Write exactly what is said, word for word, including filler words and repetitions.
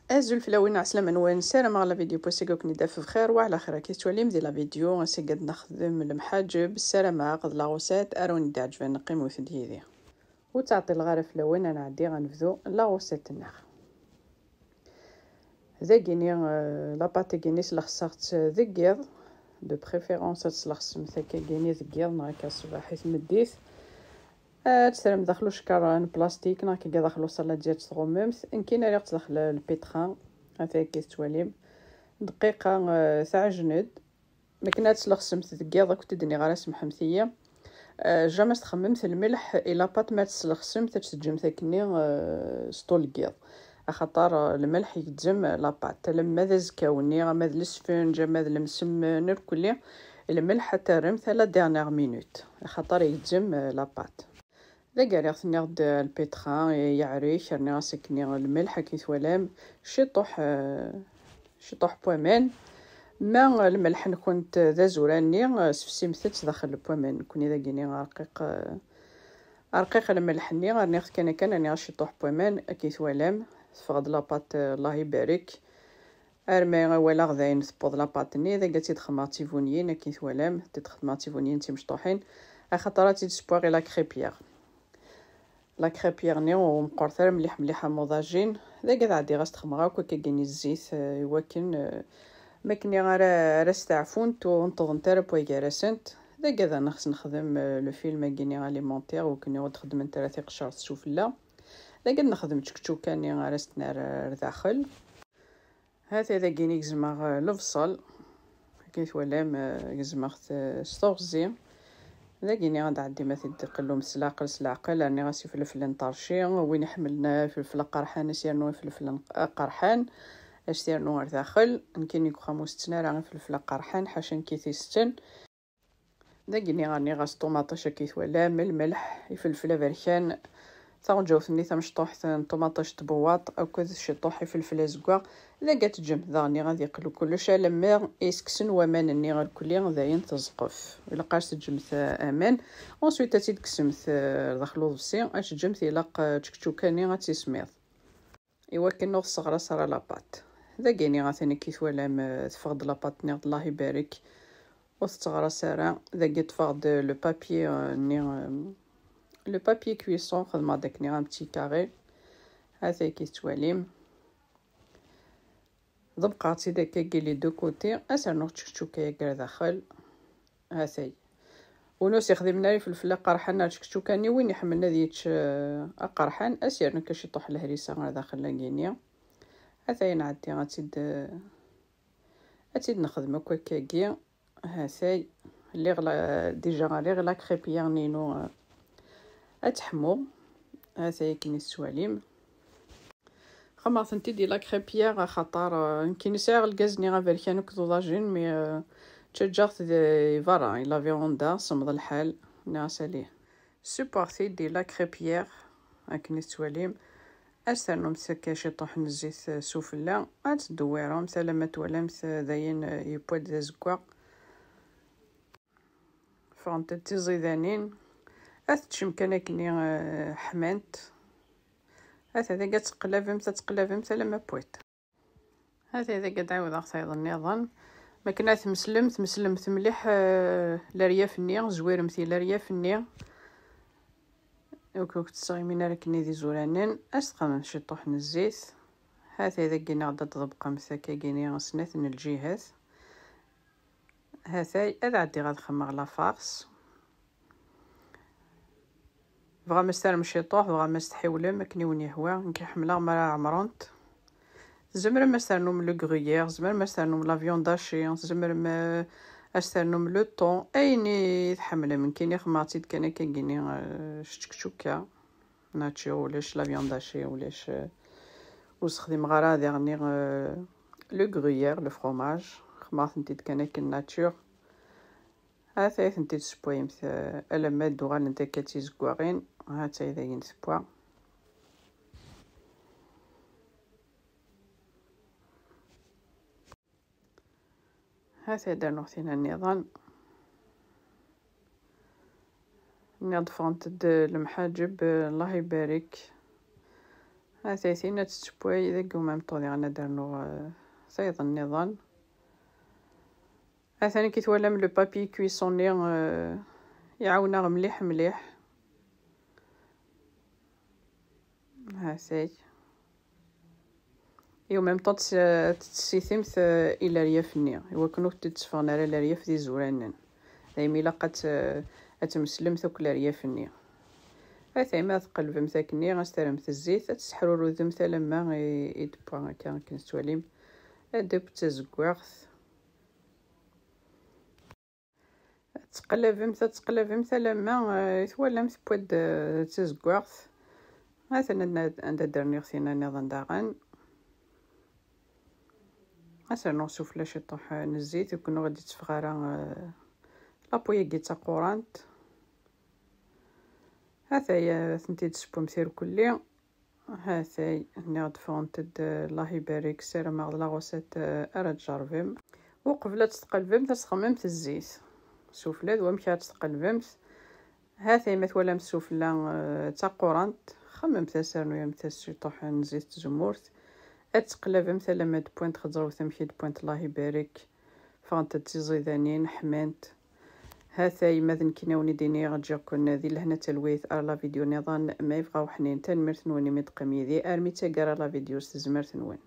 Azul fell-awen, ɛeslama-nwen, ssarameɣ la vidéo n wass-agi ad ken-id-taf bxir wa ɛla xir. Akka tettwalim di la vidéo, ass-agi ad nexdem lemḥaǧeb, ssarameɣ d la recette ara wen-d-iɛeǧben, qqimet-d yid-i. Ur ttɛeṭṭileɣ ara fell-awen, ad nɛeddi ad nebdu la recette-nneɣ. Dagini, euh, la pâte-agini slexseɣ-tt deg yiḍ, de préférence ad tt-slexsemt akka-gini deg yiḍ neɣ akka ṣṣbeḥ i tmeddit. Ad tt-terrem daxel ucekkaṛ n plastik neɣ akka daxel usaladi ad tt-tɣummemt. Nekkini rriɣ-tt daxel lpitra, ata akka tettwalim. Dqiqa, euh, tɛejn-d. Makken ad tt-slexsemt deg yiḍ, akk ur d-nniɣ ara, semḥemt-iyi. Euh, jamais txemmemt lmelḥ i la pâte ma tt-slexsemt, ad tt-teǧǧemt akkenni, euh, s ṭul n yiḍ. Axaṭer, euh, lmelḥ igezzem, euh, la pâte. Alamma d azekka-nni, ama d lesfenǧ, ama d lemsemmen, irkelli, lmelḥ ad terremt à la dernière minute. Axaṭer igezzem, euh, la pâte. Dagi rriɣ-t-nniɣ-d lpitra, yeɛrek, rniɣ-as akkenni lmelḥ, akken twalam, ciṭuḥ, euh, ciṭuḥ n waman. Ma lmelḥ-nkent d azuran-nni, euh, sefsimet-t daxel n waman. Nekkni dagini rqiq, euh, rqiq lmelḥ-nni, rniɣ-t kan akken, rniɣ ciṭuḥ n waman, akken twalam, teffeɣ-d la pâte, euh, Allah ibarek. Armi walaɣ dayen tewweḍ la pâte-nni, dagi ad tt-id-xemmeɣ d tibunyin, akken twalam, ad tt-id-xedmeɣ d tibunyin timecṭuḥin, axaṭer ad tt-id-ssewweɣ i la crêpière. La crêpière-nni ur meqqret ara mliḥ mliḥ am uḍajin. Dagi ad ɛeddiɣ ad s-t-xemmeɣ akk akka-gini zzit, eh, i wakken, eh, makken ara, ara steɛfunt ur nṭeḍent ara n wagar-asent. Dagi ad nexs nexdem, eh, le film-agini alimentaire, wakken ur d-xeddment ara tiqeccaṛt sufella. Dagi ad nexdem čekčuka-nni ara s-t-nerr ar daxel. Hata dagini gezmeɣ, eh, lebṣel. Akken twalam, eh, gezmeɣ-t, eh, s teɣzi. Dagini ad ɛeddim ad t-id-qellumt s leɛqel, s leɛqel, rniɣ-as ifelfel n ṭerci. Win iḥemmlen ifelfel aqerḥan, ad s-yernu ifelfel n-, aqerḥan, ad s-t-yernu ar daxel. Nekkini deg uxxam ur setten ara ifelfel aqerḥan, ḥaca nekki t-isetten. Dagini rniɣ-as ṭumaṭic akken twalam, lmelḥ, ifelfel aberkan, taɣenǧawt-nni tamecṭuḥt n ṭumaṭic n tbewwaṭ akked ciṭuḥ ifelfel azeggaɣ. Dagi ad teǧǧemt daɣen ad yeqlu kullec alammi i s-kksen waman-nni irkelli, dayen tezqef. Ilaq ad s-teǧǧemt, eh, aman. Ensuite ad tt-id-tekksemt, eh, daxel uḍebsi, ad teǧǧemt ilaq, eh, čekčuka-nni ad tismiḍ. I wakken ur tesseɣras ara la pâte. Dagini atan akken twalam, eh, teffeɣ-d la pâte-nni, Allah ibarek. Ur tetteɣras ara. Dagi ṭṭfeɣ-d le papier, eh, nni, eh, le papier cuisson, xedmeɣ-d akken un petit carré. Hata akken tettwalim. Ḍebqeɣ-tt-id akka-agi les deux côtés, ad s-rnuɣ čekčuka-agi ar daxel. Hatay. Win ur s-ixdimen ara ifelfel aqerḥan ar čekčuka-nni, win iḥemmlen ad yečč, eh, aqerḥan, ad s-yernu akka ciṭuḥ lehrisa ar daxel-agi-nni. Hatay nɛeddi ad tt-id, ad tt-id-nexdem akk akka-agi. Hatay. Lliɣ la, déjà rriɣ la crêpière-nni-inu, eh, ad teḥmu. Hatay akken i tettwalim. Xemmeɣ-tent-id di la crêpière, axaṭer, euh, nekkini sɛiɣ lgaz-nni aberkan akked uḍajin, mais, euh, ttaǧǧaɣ-t di berra, i la véranda, semmeḍ lḥal, nniɣ-as ali. Ssewweɣ-t-id di la crêpière, akken i tettwalim. Ad s-ternumt akka ciṭuḥ n zzit, euh, sufella, ad tdewwiremt alamma twalamt, euh, dayen, euh, yewwa-d d azeggaɣ. Ffɣent-d d tiẓidanin. Ad teččem kan akkenni, eh, ḥmant. Ata dagi ad teqlabemt, ad teqlabemt alamma wwant. Ata dagi ad ɛiwdeɣ tayeḍ nniḍen. Makken ad tmeslemt, meslemt mliḥ, eh, leryaf-nni, zwiremt i leryaf-nni. Ur k-, ur k-tesɣimin ara akkenni d izuranen. Ad s-txemmemt ciṭuḥ n zzit. Ata dagi neɣ ad tḍebqemt akkagini snat n lǧihat. Hatay, ad ɛeddiɣ ad xemmeɣ la farce. Tebɣam ad s-terrem ciṭuḥ, tebɣam ad s-tḥiwlem, akken i wen-yehwa. Nekk ḥemmleɣ mi ara ɛemrent. Tzemrem ad s-ternum le gruyère, tzemrem ad s-ternum la viande hachée, tzemrem, eh, ad s-ternum le thon, ayen i tḥemmlem. Nekkini xemmeɣ-tt-id kan akkagini, eh, s tčekčuka. Nature, ulac la viande hachée, ulac, eh, ur sexdimeɣ ara diɣenni, eh, le gruyère, le fromage. Xemmeɣ-tent-id kan akken nature. Hatay tent-id-tessewwayemt, eh, alamma d-uɣalent akka d tizeggaɣin. Hatay dayen tewwa. Hatay ad rnuɣ tina nniḍen. Nniɣ-d ffɣent-d lemḥaǧeb, Allah ibarek. Atay tin ad tettewway deg umamṭu, diɣen ad d-rnuɣ eh, tayeḍ nniḍen. Atan ki twalam le papier cuisson-nni eh, iɛawen-aɣ mliḥ mliḥ. Hatay. Et en même temps, tettessitimt eh, i leryaf-nni, iwakken ur d-tteffɣen ara leryaf d izuranen. Daymi ilaq ad t- ad tmeslemt akk leryaf-nni. Hatay, ma tqelbemt akkenni, ad s-terremt zzit, ad tesseḥrurudemt alamma i i d-tewwa akka akken tettwalim. Ad d-teww d tazeggaɣt. Ad teqlabemt, ad teqlabemt alamma eh, twalam tewwa-d eh, d tazeggaɣt. Atan anda anda d-rniɣ tina nniḍen daɣen. Ad s-rnuɣ sufella ciṭuḥ eh, n zzit, iwakken ur d-itteffeɣ ara eh, lapu-agi d taqurant. Hatay, eh, ad tent-id-tessewwemt irkelli. Hatay, nniɣ-d ffɣent-d, eh, Allah ibarek, ssarameɣ d laɣusat eh, ara tjerrbem. Uqbel ad tt-tqelbemt, ad txemmemt zzit sufella d wamek ara tt-tqelbemt. Hatay, ma twalam sufella eh, d taqurant, xemmemt-as, rnuyamt-as ciṭuḥ n zzit n tzemmurt. Ad teqlabemt alamma d-wwant, xeẓrewt amek i d-wwant, Allah ibarek. Ffɣent-d d tiẓidanin, ḥmant. Hatay, ma d nekkini a wen-id-iniɣ, ǧǧiɣ-ken di lehna d talwit ar la vidéo nniḍen, ma yebɣa uḥnin. Tanemmirt-nwen imi d-teqqim yid-i armi d taggara la vidéo s tezmert-nwen.